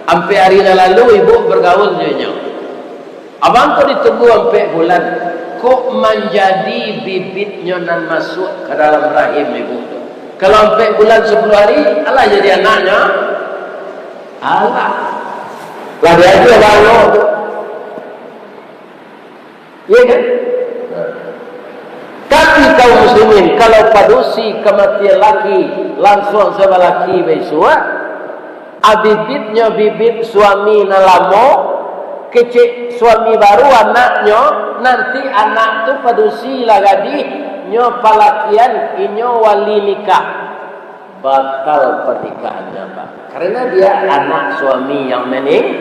Ampek ari nan lalu ibu bergaul jo inyo. Abang ko ditunggu ampek bulan, kok manjadi bibitnyo nan masuak ka dalam rahim ibu tu. Kalau ampek bulan sapuluah ari, alah jadi anaknyo? Alah. Lah diagiah balo tu. Iya kan? Tapi kaum muslimin, kalau padusi kamatian laki, lansuang sabalaki baisuak, ah, bibitnyo bibit suami nan lamo, kecek suami baru anaknyo, nanti anak tu padusi lah gadih, nyo palakian, inyo wali nikah. Batal pernikahannya, Pak. Karena dia anak suami yang mening-,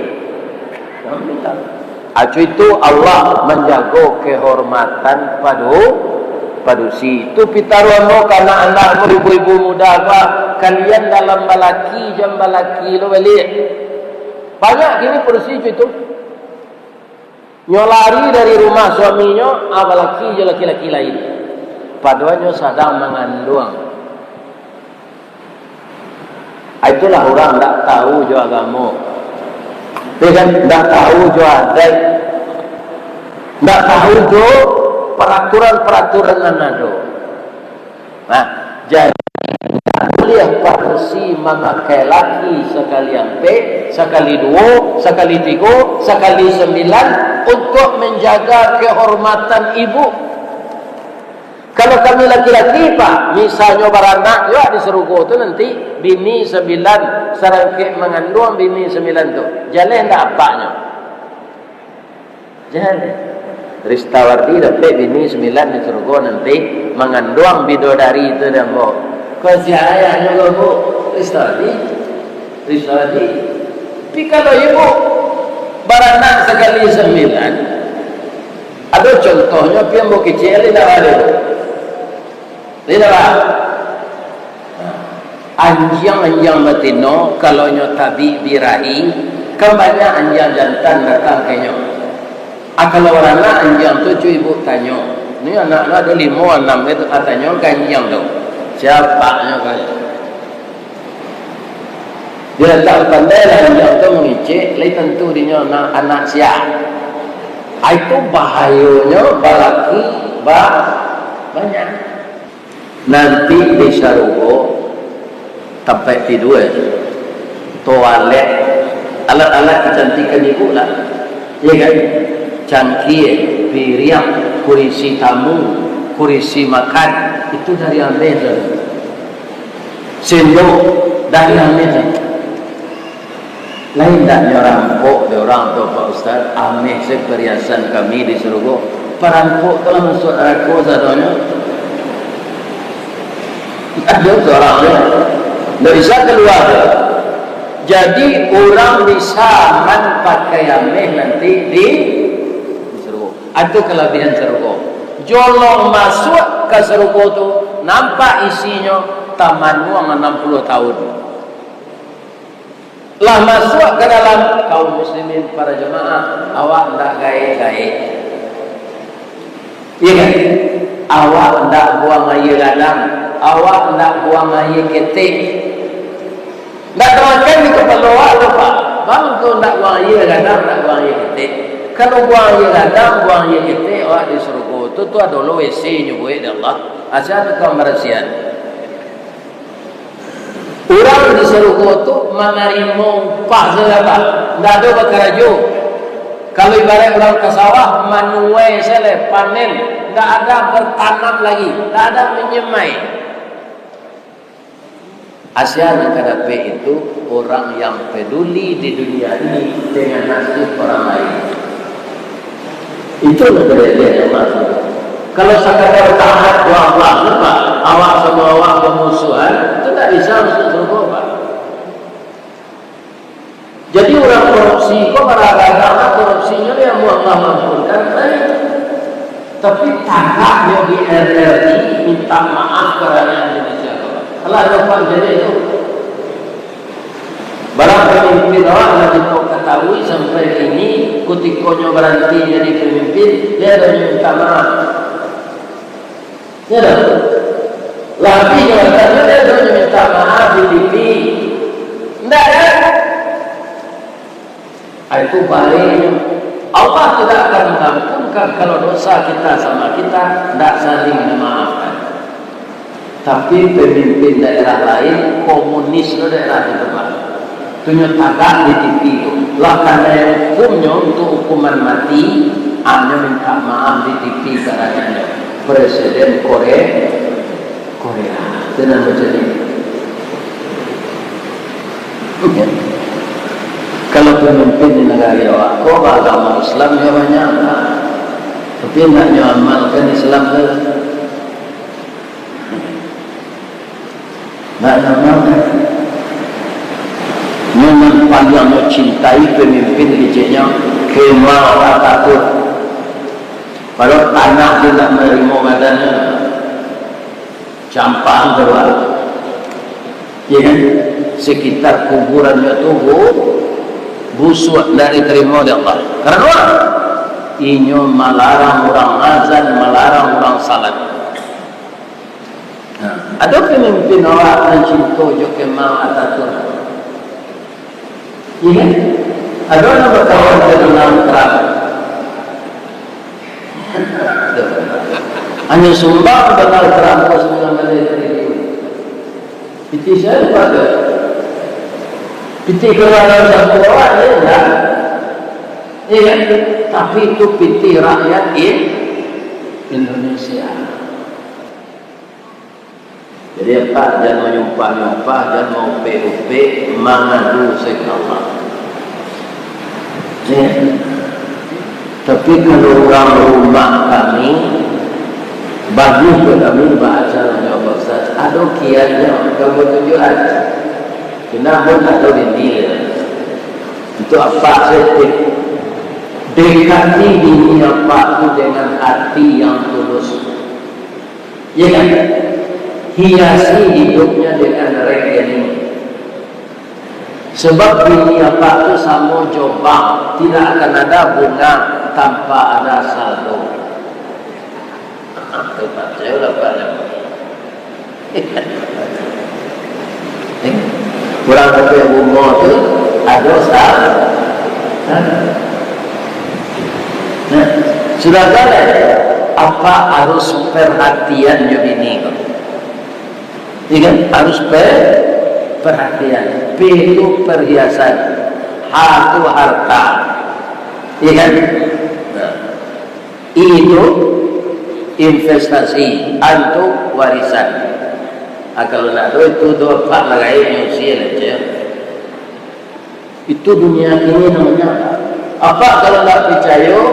yang meninggal. Acu itu Allah manjago kehormatan padu-, padusi. Tu pitaruah mo ka anak-anak mo, ibu-ibu muda, Pak. Kalian dalam balaki, jan balaki lo baliak. Banyak kini padusi itu. Nyo lari dari rumah suaminyo, ah, balaki jo laki-laki lain. Padohal nyo sadang manganduang. Ah, itulah urang ndak tahu jo agamo. Iyo kan? Ndak tahu jo adaik. Ndak tahu jo peraturan-peraturan nan ado. Nah, jadi, indak buliah padusi mamakai laki sakali ampek, sakali duo, sakali tigo, sakali sambilan untuak manjaga kehormatan ibu. Kalau kami laki-laki, Pak, misalnyo baranak juo di sarugo tu nanti, bini sambilan, sarangkek manganduang bini sambilan tu, jaleh ndak apaknyo? Jan. Ristawardi dapek bini sambilan di sarugo nanti, manganduang bidodari tu dek ambo. Ko sia ayahnyo ko, Bu? Ristawardi. Ristawardi. Tapi kalau ibu baranak sakali sambilan, ado contohnyo, pi ambo kecek, indak ado. Indak, Pak? Nah, anjiang-anjiang batino, kalau nyo tabik birahi, kan banyak anjiang jantan datang ka inyo. Ah, kalau baranak anjiang tu, cubo ibu tanyo. Ni anak tu ado limo, anam gitu, ah, tanyo ka anjiang tu. Sia apaknyo ko? Bila tak pandai lah anjiang tu mangecek, lai tantu dinyo anak, anak sia. Ah, itu bahayonyo balaki ba-, banyak. Nanti di sarugo, tampek tidua, toalet, alat-alat kecantikan ibu lah. Iya kan? Cangkie, piriang, kurisi tamu, kurisi makan, itu dari ameh tu. Sendok, dari ameh tu. Lain ndak nyo rampok dek urang tu, Pak Ustaz? Ameh se pariasan kami di sarugo. Parampok tu lah masuak narako sadonyo. Ado surang tu. Ndak bisa kalua tu. Jadi, urang bisa aman pakai ameh nanti di, di sarugo. Ado kalabiahan sarugo. Jolong masuak ka sarugo tu, nampak isinyo, tamanuang anam puluah tahun. Lah masuak ka dalam, kaum muslimin para jamaah, awak ndak gaek-gaek. Iya kan? Awak ndak buang aia gadang, awak ndak buang aia ketek. Ndak tamakan di kapalo awak tu, Pak. Bang tu ndak buang aia gadang, ndak buang aia ketek. Kalau buang aia gadang, buang aia ketek, awak di sarugo tu, tu ado lo W C nyo buek dek Allah. Asa tu ka barasiahan. Urang di sarugo tu manarimo upah sajo, Pak. Ndak ado bakarajo. Kalau ibaraik urang ka sawah, manuai sajo, panen. Ndak ada bertanam lagi. Ndak ada menyemai. Asa nan ka dapek itu urang yang peduli di dunia ini dengan nasib orang lain. Itu nan ka diagiah nyo masuk. Kalau sakadar taat jo Allah tu, Pak, awak samo awak bamusuahan, itu ndak bisa masuk surga, Pak. Jadi, urang korupsi ko, bara-bara korupsinyo, dek Allah mampunkan, baik. Tapi, tagaknyo di R R I, minta maaf ka rakyat Indonesia. Alah, nampak jadi itu. Bara pamimpin awak lah kito katahui sampai kini, kutiko nyo baranti jadi pamimpin, dia ado nyo minta maaf. Ya dah. Lah abih jabatannya, dia ado nyo minta maaf di T V. Ndak kan? Ah, itu baliknyo. Allah tidak akan mengampunkan kalau dosa kita sama kita ndak saling memaafkan. Tapi pemimpin daerah lain, komunis tu daerah di tempat. Tu nyo tagak di T V tu. Lah kanai hukumnyo untuk hukuman mati, anyo minta maaf di T V karanonyo. Presiden Korea, Korea. Itu nan terjadi. Ya. Kalau pemimpin di nagari awak ko baagamo Islam, yo banyak lah. Tapi ndak nyo amalkan Islam tu. Ndak nyo amalkan. Nyo nan paliang nyo cintai pemimpin keceknyo, Kemal Atatürk. Padahal tanah tu ndak manarimo badannyo. Campaan tu, Pak. Ya kan? Sekitar kuburannyo tu bu-, busuak, ndak ditarimo dek Allah. Karano inyo malarang urang azan, malarang urang salat. Nah, ado pamimpin awak nan cinto jo Kemal Atatürk? Iya kan? Ado nan bakawan jo Donald Trump? Hanyo sumbang Donald Trump ko sambilan baleh triliun. Pitih sia nan pado? Pitih kaluarga sabuah awak, yo indak? Iya kan? Tapi itu pitih rakyat In-, Indonesia. Jadi, Pak, jan manyumpah-nyumpah, jan maupek-upek, mangadu se ka Allah. Ya. Tapi kalau urang rumah kami, bagus jo kami baacara nyo, Pak Ustaz, ado kiatnyo, kamu tunjuak aja. Namun ado bini, untuk apa se? Dekati bini apa tu dengan hati yang tulus. Ya kan? Hiasi hidupnya dengan rekening. Sebab bini apa tu samo jo bank, tidak akan ada bunga tanpa ada saldo. Tu pacayolah, Pak. Eh, urang kata bungo tu ado sa-, nah, sudah galak, apa harus perhatian jo bini ko? Iya kan? Harus pe-, perhatian. P itu perhiasan. H itu harta. Iya kan? Nah. I itu investasi, an tu warisan. Ah, kalau ndak ado itu, tu apak lah gaek nyo usia lah, cek. Itu dunia kini namanya. Apak kalau ndak picayo,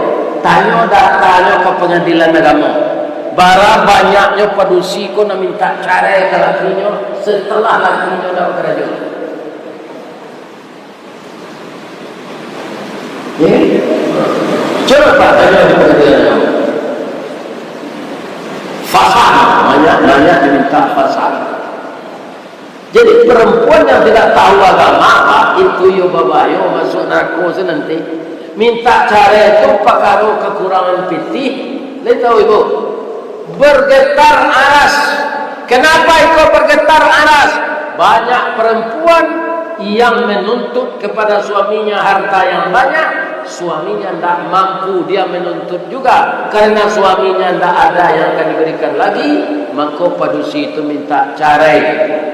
tanyo datanyo ka pangadilan agamo. Bara banyaknyo padusi ko nan mintak carai ka lakinyo, setelah lakinyo ndak bakarajo. Ya. Cubo Pak tanyo di pangadilan agamo. Fasah, banyak-banyak diminta fasah. Jadi, perempuan yang tidak tahu agama, Pak, itu yo babayo, masuk narako se nanti. Minta carai tu pakaro kakurangan pitih. Lai tahu, Ibu? Bergetar aras. Kenapa iko bergetar aras? Banyak perempuan yang menuntut kepada suaminya harta yang banyak, suaminya ndak mampu, dia menuntut juga. Karena suaminya ndak ada yang akan diberikan lagi, mako padusi itu minta carai,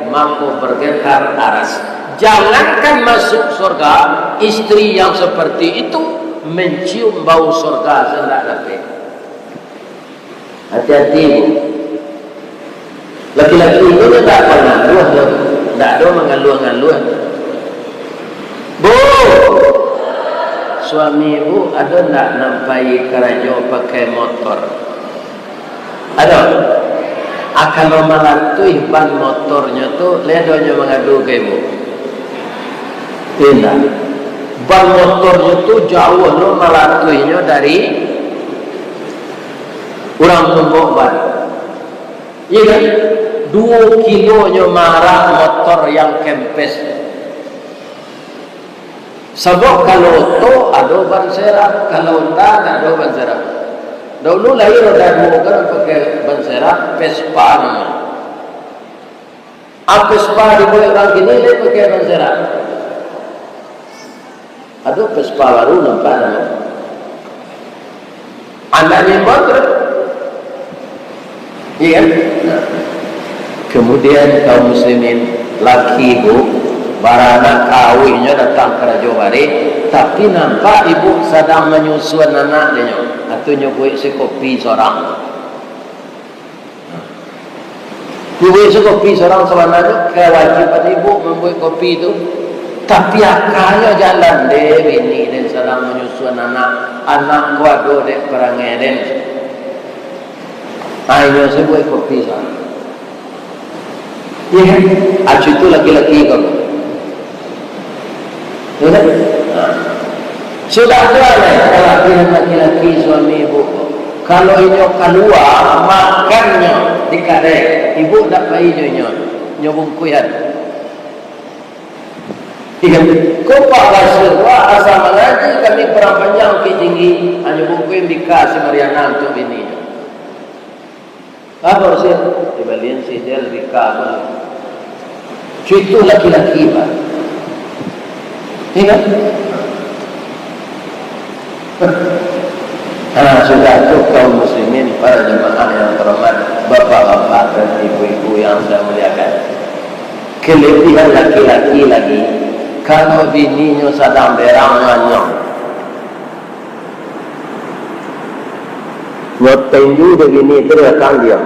mako bergetar aras. Jangankan masuk surga, istri yang seperti itu mencium bau surga se ndak dapek. Hati-hati, Bu. Laki-laki itu ndak mangaluah doh. Ndak ado mangaluah-ngaluah. Bu, Suami ibu ado ndak nan pai karajo pakai motor? Ado? Ah, kalau malatuih ban motornyo tu, lai ado nyo mangadu ka ibu? Indak. Ban motornyo tu jauah lo malatuihnyo dari urang tumbok ban. Iya kan? Duo kilo nyo maarak motor yang kempes. Sabab kalau oto ado ban serap, kalau Honda ndak ado ban serap. Dahulu lai roda duo kan pakai ban serap, Vespa namanya. Ah, Vespa dibuek urang kini lai pakai ban serap. Ado Vespa baru nampak namo. Anak ni motor. Iya kan? Nah. Kemudian kaum muslimin, laki ibu, baranak kawinnyo datang karajo bareh, tapi nampak ibu sadang manyusuan anak dinyo, atau nyo buek se kopi sorang. Nyo buek se kopi sorang, sabananyo kawajiban ibu mambuek kopi tu, tapi akanyo jalan dek bini den sadang manyusuan anak, anak ko ado dek parangai den. Ah, inyo se buek kopi sa. Iya kan? Acu itu laki-laki ko. Iya kan? Nah. Sudah tu lah, kalabihan laki-laki suami ibu ko. Kalau inyo kalua, makannyo di kadai, ibu ndak pai jo inyo, nyo bungkuihan. Iya. Ko Pak Bashir, wah, asa mangaji kami Padang Panjang, Bukik Tinggi, hanyo bungkuih bika si Mariana untuak bininyo. Apa Bashir? Dibalian si Del bika ko. Cuitu laki-laki, Pak. Iya kan? Nah, sudah tu kaum muslimin, para jemaah yang terhormat, bapak-bapak dan ibu-ibu yang saya muliakan. Kelebihan laki-laki lagi, kalau bininyo sadang berang nyo anyong, nyo tenju dek bini tu datang diam.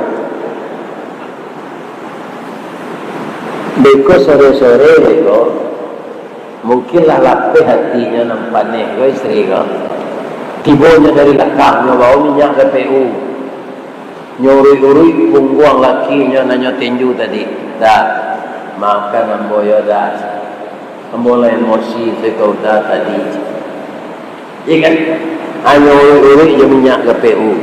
Beko sore-sore beko, mungkin lah lapeh hatinyo nan paneh ko isteri ko. Tibonyo dari lakang, nyo bawa minyak K P U. Nyo uruik-uruik pungguang lakinyo nan nyo tenju tadi. Dah, maafkan ambo yo, dah. Ambo lah emosi sekau dah tadi. Iya kan? Hanyo uruik-uruik jo minyak K P U.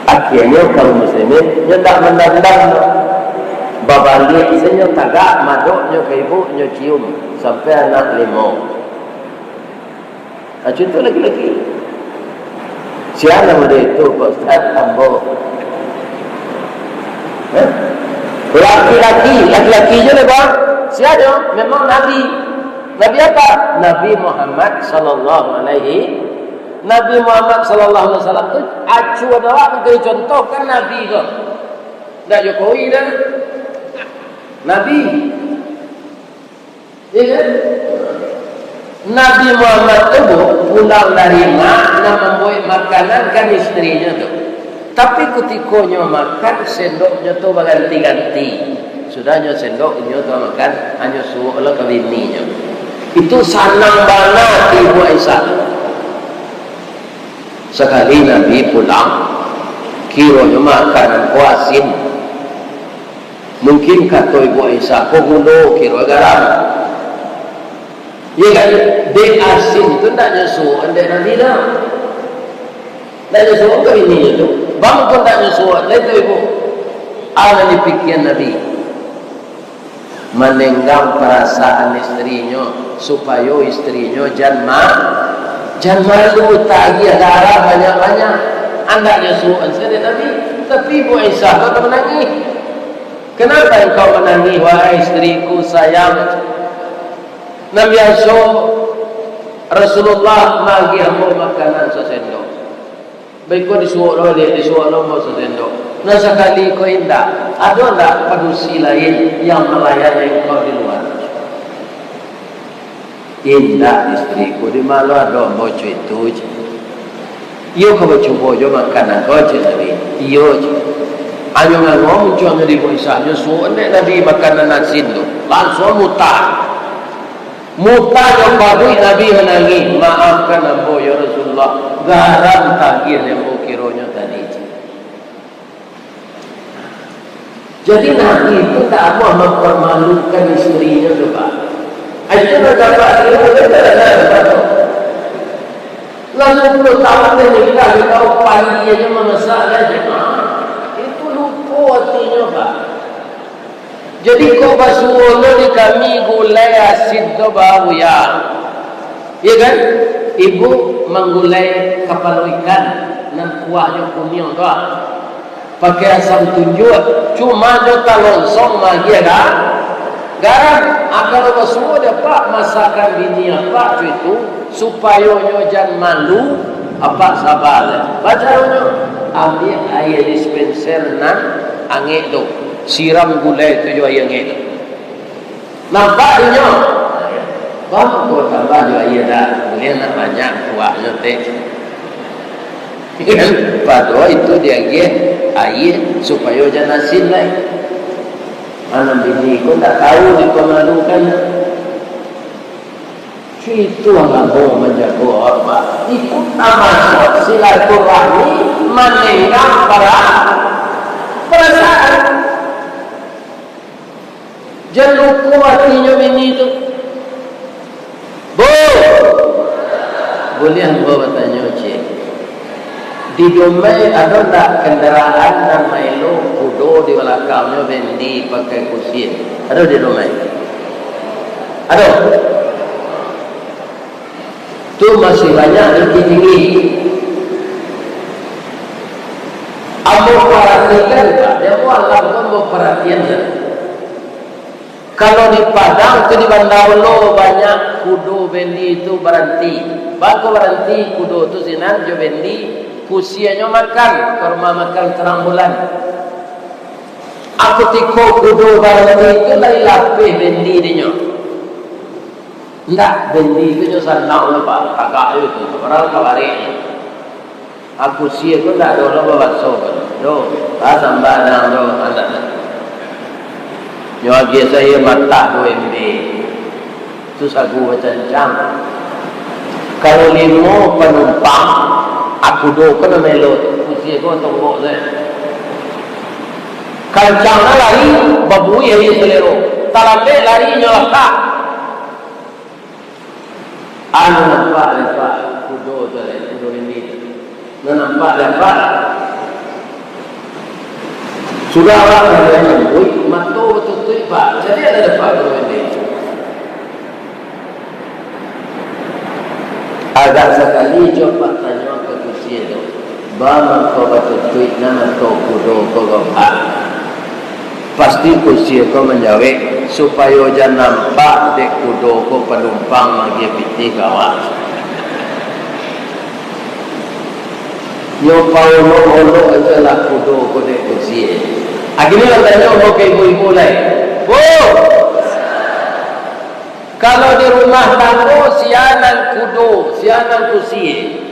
Akhirnyo kaum muslimin, nyo tak mandandam. Babaliak se nyo tagak, madok nyo ka ibu, nyo cium. Sampai anak limo. Nah, contoh laki-laki. Sia nan model itu, Pak Ustaz? Ambo. Hah? Laki-laki, laki-laki je lah, Bang. Sia je, memang Nabi. Nabi apa? Nabi Muhammad sallallahu alaihi, Nabi Muhammad sallallahu alaihi wasallam tu acu ado awak mangkali contoh kan Nabi tu. Ndak Jokowi dah. Nabi. Iya kan? Nabi Muhammad tu, Bu, pulang dari Mak, nak mambuek makanan kan isterinyo tu. Tapi kutiko nyo makan, sendoknyo tu baganti-ganti. Sudahnyo sendok, inyo tu makan, hanyo suok lo ka bininyo. Itu sanang bana hati Ibu Aisyah. Sakali Nabi pulang, kironyo makanan ko asin. Mungkin kato Ibu Aisyah, ko gulo, kiro garam. Iya kan? Dek asin tu ndak nyo suok dek Nabi dah. Ndak nyo suok ka bininyo tu. Bang pun ndak nyo suok dek tu, Ibu. Alah dipikian Nabi. Manenggang parasaan isterinyo, supayo isterinyo jan ma-, jan malu, tagiah darah banyak-banyak. Andaknyo suok sajo dek Nabi. Tapi Ibu Aisyah tu manangih. "Kenapa engkau menangis, wahai istriku sayang? Nan biaso Rasulullah maagiah ambo makanan sasendok. Baiko disuok lo, dek, disuok lo ambo sasendok. Nan sakali ko indak. Ado ndak padusi lain yang melayani engkau di luar?" "Indak, istriku, di ma lo ado ambo co itu," cek. "Iyo, ko bacubo jo makanan ko," cek Nabi. "Iyo," cek. Hanyo ngangong muncuangnyo di Ibu Aisyah, nyo suok dek Nabi makanan asin tu. Lansuang mutah. Mutanyo paruik Nabi manangih, "Maafkan ambo, ya Rasulullah, garam tagiah dek ambo kironyo tadi." Jadi Nabi tu tak amuah mamparmalukan isterinyo tu, Pak. Itu nak dapat ilmu, betul tak? Lalu puluah tahun dia nikah, dia tahu pagi aja mamasak dah jemaah. Itu lupo atinyo, Pak. Jadi, kok basuo lo di kami gulai asin tu baru, ya? Ya kan? Ibu manggulai kapalo ikan nan kuahnyo kuniang tu, ah. Pakai asam tunjuak, cuma nyo talonsong maagiah ga-, garam. Ah, kalau basuo dek apak masakan bini apak tu itu, supayo nyo jan malu, apak saba. Baa caronyo? Ambiak aia dispenser nan angek tu, siram gulai tu jo aia angek tu. Nampak inyo? Bang, ko tambah jo aia dah. Buliah nak banyak kuahnyo teh. Kan? Padahal itu diagiah aia supayo jan asin lai. Anak bini ko ndak tahu dipamalukan. Itu agamo manjago hormat. Itu tamasuak silaturahmi, manenggang para-, parasaan. Jan lupo atinyo bini tu. Bu! Buliah ambo batanyo, Cik? Di Dumai ado ndak kandaraan nan maelo kudo di balakangnyo bendi pakai kusie? Ado di Dumai? Ado? Tu masih banyak Bukittinggi. Ambo paratikan, Pak, di ambo alam tu ambo paratian, Pak. Kalau di Padang tu, di Banda Ulo, banyak kudo bendi tu baranti. Baa kok baranti kudo tu sinan jo bendi, kusienyo makan ka rumah makan Terang Bulan. Kutiko kudo baranti tu, lai lapeh bendi dinyo. Ndak, bendi tu nyo sandaun, Pak, tagak tu, barang ka barek. Kusie ko ndak ado lo babaso ko. Doh, ah, sambah dang doh, anak. Nyo agiah sajo matah duo ember. Tu sagu bacancang. Kalau limo panumpang, kudo ko nan maelo, kusie ko tonggok sajo. Kancang lah lari, babuih aia salero. Talambek lari, nyo lakak. Anu nampak dek apak, kudo tu, kudo ini. Nan nampak dek apak. Sudah awak kalian nunggu, mato batutuik, Pak. Jadi ado dek apak kudo ini. Agak sakali jo Pak tanyo ka kusie tu. Baa mangko batutuik nan mato kudo ko, Pak? Pasti kusie ko manjawek, supayo jan nampak dek kudo ko panumpang magiah pitih ka awak. Nyo paolok-olok ajo lah kudo ko dek kusie. Akhirnyo lah tanyo ka ibu-ibu lai, "Bu, kalau di rumah tanggo, sia nan kudo, sia nan kusie?"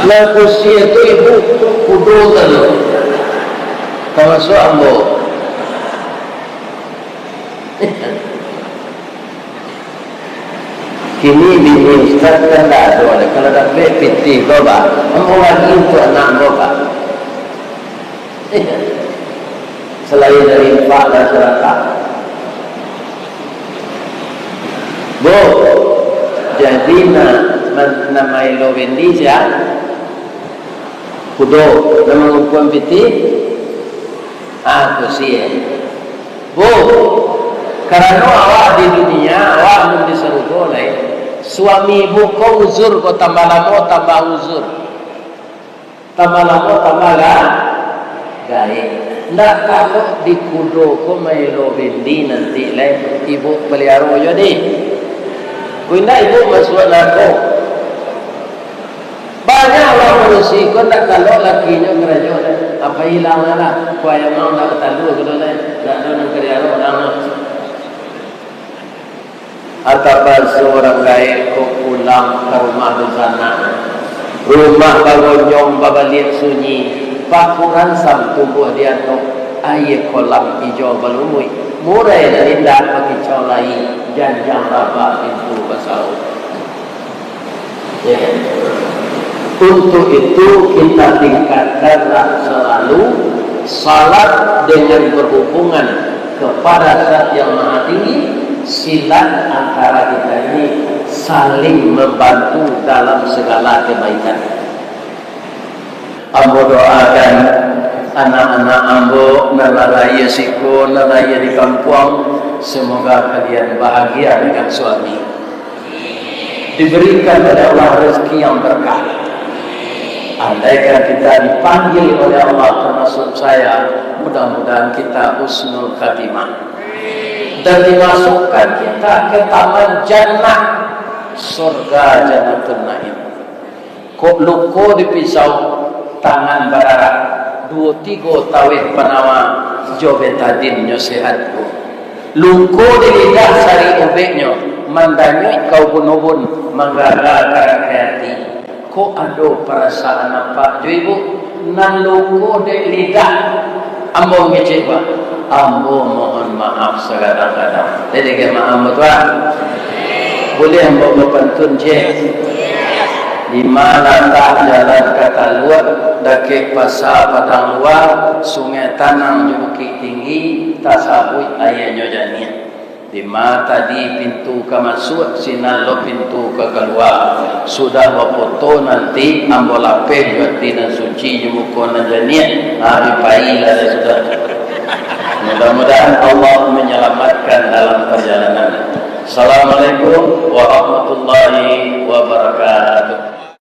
Nan kusie tu ibu, kudo tadi. Tamasuak ambo. Kini bini ustaz kan ndak ado lai. Kalau dapek pitih ko, Pak, ambo bagi untuak anak ambo, Pak. Salain dari infak dan sadakah. Bu, jadi na-, nan, nan maelo bendi sia? Kudo. Nan mangumpuan pitih? Ah, kusie. Bu, karano awak di dunia, awak alun di sarugo lai. Suami ibu ko uzur ko, tambah lamo tambah uzur. Tambah lamo, tambah ga-, gaek. Ndak, kalau di kudo ko maelo bendi nanti lai, ibu paliaro jo deh. Kok indak, ibu masuak narako. Banyak urang padusi ko ndak, kalau lakinyo karajo, apo ilang lah, kuai amang ndak batalua ko lai, ndak ado nan ka diaro urang lah. Ataupun surang gaek ko pulang ka rumah dunsanak. Rumah bagonjong, babaliak sunyi. Paku ransam tumbuah di ateh, aia kolam ijo balumuik, murai nan indak bakicau lai, janjang rabak pintu basauik. Ya. Untuk itu, kita tingkatkanlah selalu salat dengan berhubungan kepada Zat yang Maha Tinggi, silat antara kita ini saling membantu dalam segala kebaikan. Ambo doakan anak-anak ambo nan lah lahia siko, nan lahia di kampuang, semoga kalian bahagia dengan suami. Diberikan oleh Allah rezeki yang berkah. Andaikan kita dipanggil oleh Allah termasuk saya, mudah-mudahan kita husnul khatimah. Dan dimasukkan kita ke taman jannah, surga Jannatun Naim. Kok luko di pisau, tangan badarah, duo tigo taweh panawa, jo betadin nyo sehat juo. Luko di lidah sari ubeknyo, mandanyuik ka ubun-ubun, manggaga ka rangkai ati. Kok ado parasaan apak jo ibu, nan luko dek lidah? Ambo ngecek, Pak. Ambo mohon maaf sagadang-gadang. Jadi, ke maaf, Pak. Boleh ambo bapantun, cek? Di ma latak jalan ka Taluak, dakek Pasa Padang Lua, Sungai Tanang jo Bukik Tinggi, tasabuik aianyo janiah. Di ma tadi pintu ka masuak, sinan lo pintu ka kalua. Sudah bafoto nanti, ambo lapeh jo ati nan suci, jo muko nan janiah, ha, dipailah sudah. Mudah-mudahan Allah menyelamatkan dalam perjalanan. Assalamualaikum warahmatullahi wabarakatuh.